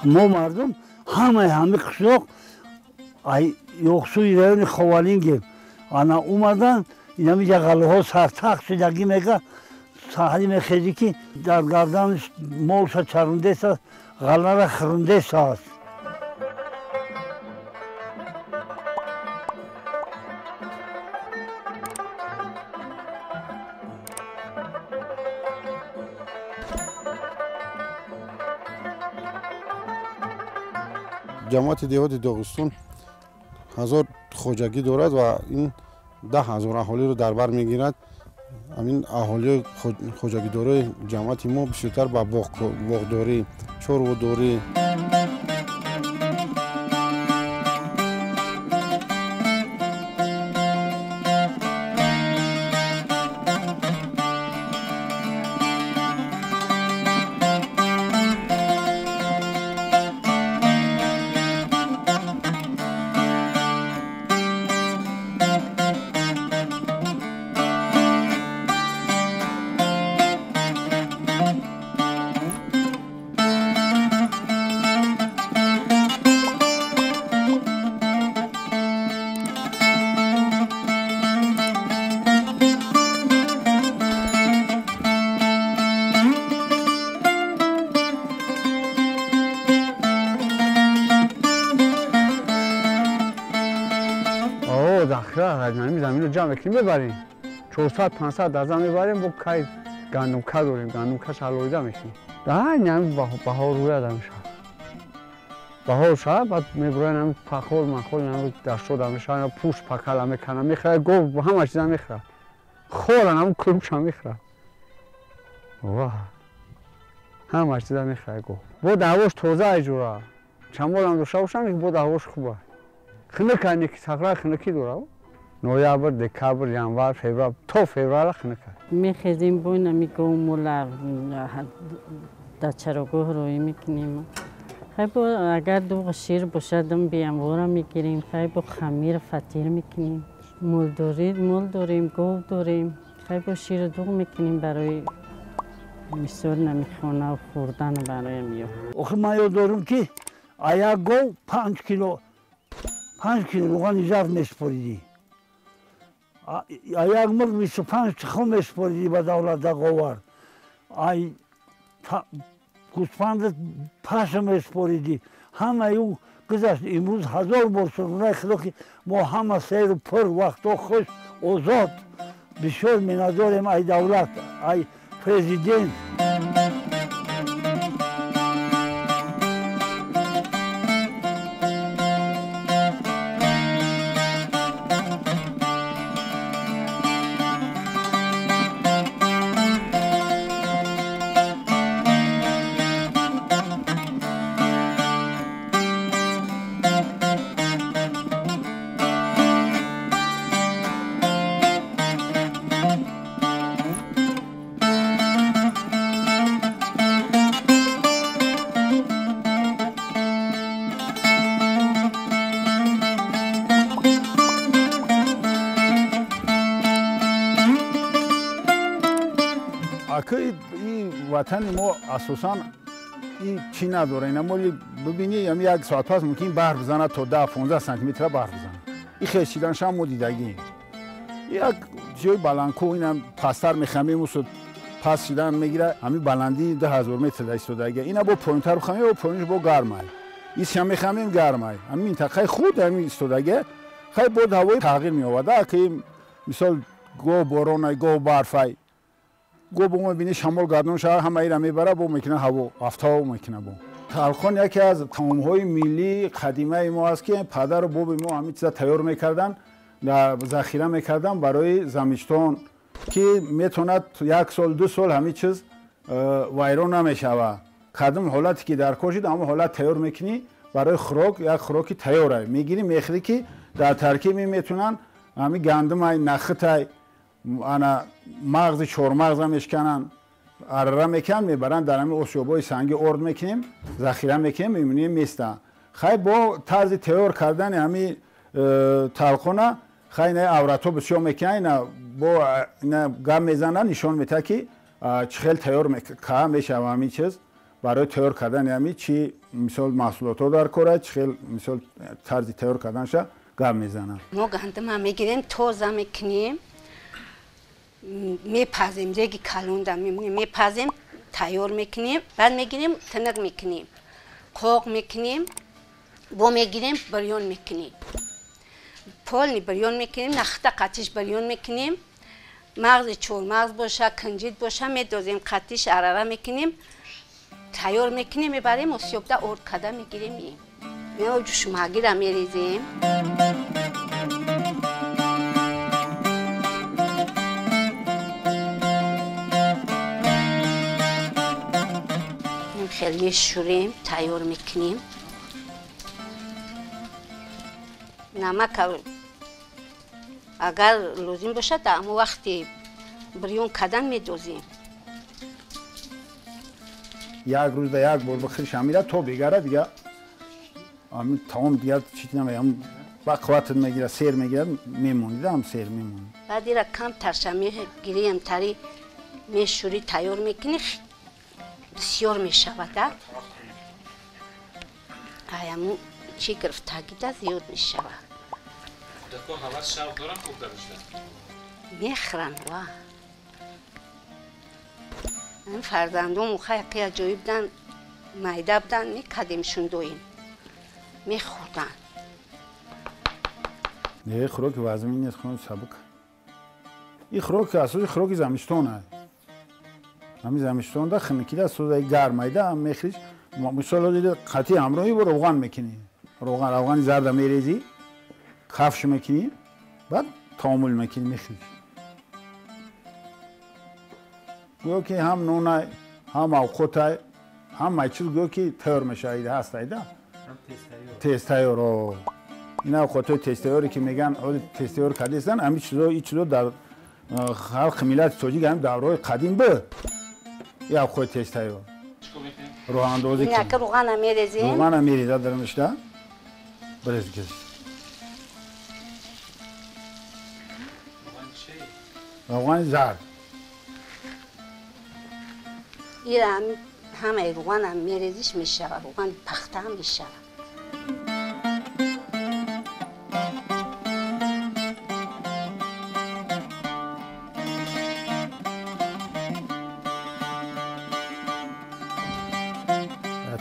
Мо мардум ҳамаи ҳами қишлоқ ай Ёқсуи райони Ховалингем. Ана омадан инами ҷағалҳо сартақ шудагӣ мега саҳри мехезӣ ки дар гарданаш молша чарундеса ғаллара хӯрундесааст. Ҷамоати деҳоти Доғистон 1000 хоҷагӣ дорад ва ин 10,000 аҳолиро дар бар мегирад. Ҳамин аҳолиҳои хоҷагидорои ҷамоати мо бисёртар ба боғдорӣ, чорводорӣ. Заминро ҷамъ мекунем, мебарем. 400-500 даза мебарем, бо кай гандумка дорем, гандумкаш алоҳида мекунем. Ҳамин баҳор рӯяда мешавад. Баҳор шавад, баъд мебуроян ҳамин пахол, махол, ҳамин даштода мешавад, пӯшт пакала мекунад, мехӯрад, гов ҳама чиза мехӯрад. Хоран ҳамин курмша мехӯрад. Ва ҳама чиза мехӯрад гов. Бод ҳавош тоза аҷура. Чамолам дошта бошам, бод ҳавош хуба. Хунук ки сахра хунукӣ дорад. Ноябр, декабр, январ, феврал, то феврала хунук аст. Мехезем бо инами говмола дар чарогоҳ роҳӣ мекунем. Хай бо агар дуғ шир бошад, биямвора мегирем, хай бо хамир фатир мекунем. Мол дорем, гов дорем, хай бо ширу дуғ мекунем барои мисол намихона хӯрдан барои миё. Охи ман ёд дорам ки як гов 5 кило равғани зард месупоридӣ. Як мурғ 25 тухм месупоридӣ ба давлат даговар. Ай гӯсфандат паша месупоридӣ. Ҳамаи ӯ гузашт. Имрӯз 1000 бор шукргузори Худо ки мо ҳама серу пур, вақтҳо хуш, озод. Бисёр миннатдорем ай давлат, ай президент. Ватани мо асосан чӣ надора. Ина моли бибинӣ, ям як соат пас мумкин барф бизанад то 10-15 сантиметра барф бизанад. И хешиданшам мо дидагием. Як ҷои баландкӯҳ инам пасттар мехамем, усуд пас шидан мегира, ҳамин баландии 2000 метр дар истодагия. Ина бо поёнтар бихамем, бо поёнш бо гармай. Исшам мехамем гармай. Ҳамин минтақаи худ ҳамин истодагия. Хай бод ҳавои тағйир меовард. Ки мисол гоҳ боронай, гоҳ барфай. Гоҳ бо мебинӣ шамол гардон шава, ҳама ира мебара, бо мекунад ҳаво, афтоб мекунад бо. Талқон яке аз таомҳои миллии қадимаи мо аст, ки падару боби мо ҳамин чиза тайёр мекарданд, захира мекарданд барои замистон, ки метавонад 1 сол 2 сол ҳамин чиз вайрон намешавад. Кадом ҳолате ки дар кор шуд, ҳамон ҳолат тайёр мекунӣ барои хӯрок, як хӯроки тайёра мегирӣ, мехӯрӣ, ки дар таркиби метавонанд ҳамин гандумай, нахитай, ана мағзи чормағза мешкананд, арара мекунанд, мебаранд дар ҳамин осиёбҳои сангӣ орд мекунем, захира мекунем, мемонем места. Хай бо тарзи тайёр кардани ҳамин талқона, хай ина авратҳо бисёр мекунанд, ина бо ина гап мезананд, нишон медиҳад, ки чӣ хел тайёр мешавад ҳамин чиз. Барои тайёр кардани ҳами чӣ мисол маҳсулотҳо дар кора, чӣ хел мисол тарзи тайёр карданша гап мезанам. Мо гандума мегирем, тоза мекунем, мепазем, реги калонда мемонем, мепазем, тайёр мекунем, баъд мегирем, тинақ мекунем, қоқ мекунем, бо мегирем, бирён мекунем. Полни бирён мекунем, нахта қатиш бирён мекунем, мағзи чормағз боша, кунҷид боша, медозем, қатиш арара мекунем, тайёр мекунем, мебарем, осиёбда орд када мегирем, меем. Мео ҷушмагира мерезем. Хел мешӯрем, тайёр мекунем. Намак агар лозим бошад, дар ҳамон вақти бирён кардан медозем. Як рӯзда як бор бихӯриш ҳамира то бегара дига ҳамин таом дига чӣ намеям, ба қувватат мегирад, сер мегирад, мемонӣ, ҳам сер мемонӣ. Баъд ира кам тарша мегирем, тари мешӯрӣ, тайёр мекунӣ, бисёр мешавад. Аяму чӣ гирифтагида зиёд мешавад. Кӯдакон ҳавас шавқ доранд хӯрда бишаванд? Мехӯранд, ва. Ин фарзандому хай қия ҷои будан, майда будан, мекардемшон доим. Мехӯрданд. Не, хӯроки вазмин нест, хӯроки сабук. Ин хӯроки асоси хӯроки замистон аст. Ҳамин замистонда хунукида сӯзаи гармайда ҳам мехӯриш. Мисол қатъи ҳамроҳӣ бо равған мекунӣ. Равғани зарда мерезӣ, кафш мекунӣ, баъд таомул мекунӣ, мехӯрӣ. Гӯё ки ҳам нонай, ҳам авқотай, ҳамаи чиз гӯё ки тайёр мешавад, ҳаст айда. Тезтайёр. Ин авқотҳои тезтайёре ки мегӯянд, ҳоли тезтайёр кардастанд, ҳамин чизо, ин чизо дар халқи миллати тоҷик ҳамин давраҳои қадим буд. Ин авқоти тезтайёр. Роҳандозӣ кун. Ин равғана мерезем. Равғана мерезад дарунашда. Бирез гез. Равғани зард. Ира ҳамаи равғана мерезиш мешавад, равғани пахта ҳам мешавад.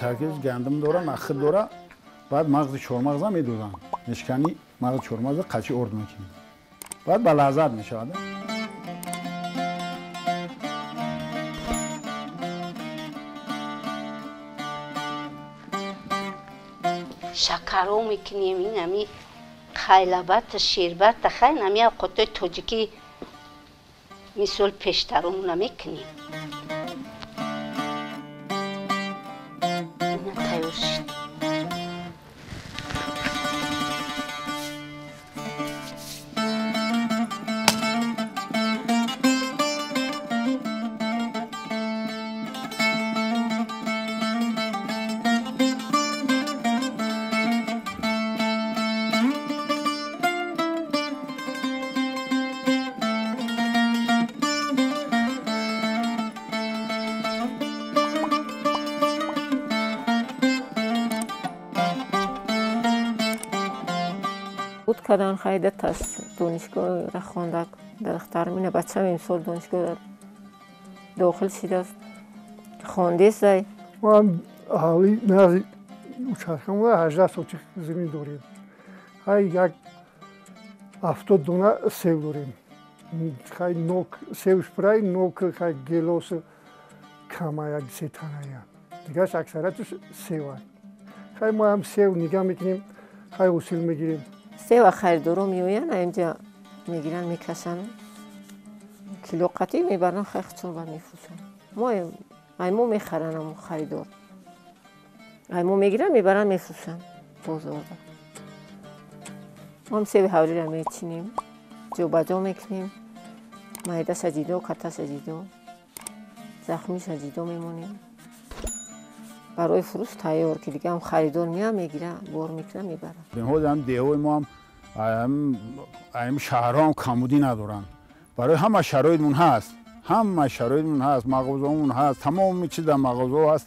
Таркибаш гандум дора, нахид дора, баъд мағзи чормағза медозанд. Мешкани мағзи чормағза қачи орд мекунӣ. Баъд ба лаззат мешавад. Шакаро мекунем, ин ҳами хайлабата, шербата, хай ҳами авқотҳои тоҷикӣ мисол пештаромона мекунем. Тайёр шуд. Кадан хайда тас донишгоҳ хонда дар мина бачам имсол донишгоҳ дохил шидааст, хондесай. Ман аҳолӣ назди участкамон 18 сотих замин дорем. Ҳай як 70 дона сев дорем. Хай нок севш пурай, нок хай гелос кама як се таная. Дигараш аксарияташ севай. Хай мо ҳам сев нигаҳ мекунем, хай ҳосил мегирем. Сева харидоро меоянд, инҷа мегиранд, мекашанд, кило қатӣ мебаранд, хай хучон ба мефурӯшанд. Мо ай мо мехаранд, ҳамон харидор. Ай мо мегиранд, мебаранд, мефурӯшанд бозорда. Мо ҳам севи ҳавлиро мечинем, ҷобаҷо мекунем, майдаша ҷидо, каташа ҷидо, захмиша ҷидо мемонем. Барои фурӯш тайёр, ки дига ҳам харидор меояд, мегирад, бор мекунад, мебарад. Ҳозир ҳам деҳҳои мо ҳам ҳам шаҳрҳо ҳам камбудӣ надоранд. Барои ҳама шароитмон ҳаст, ҳама шароитмон ҳаст, мағозаҳомон ҳаст, тамоми чиз дар мағозаҳо ҳаст.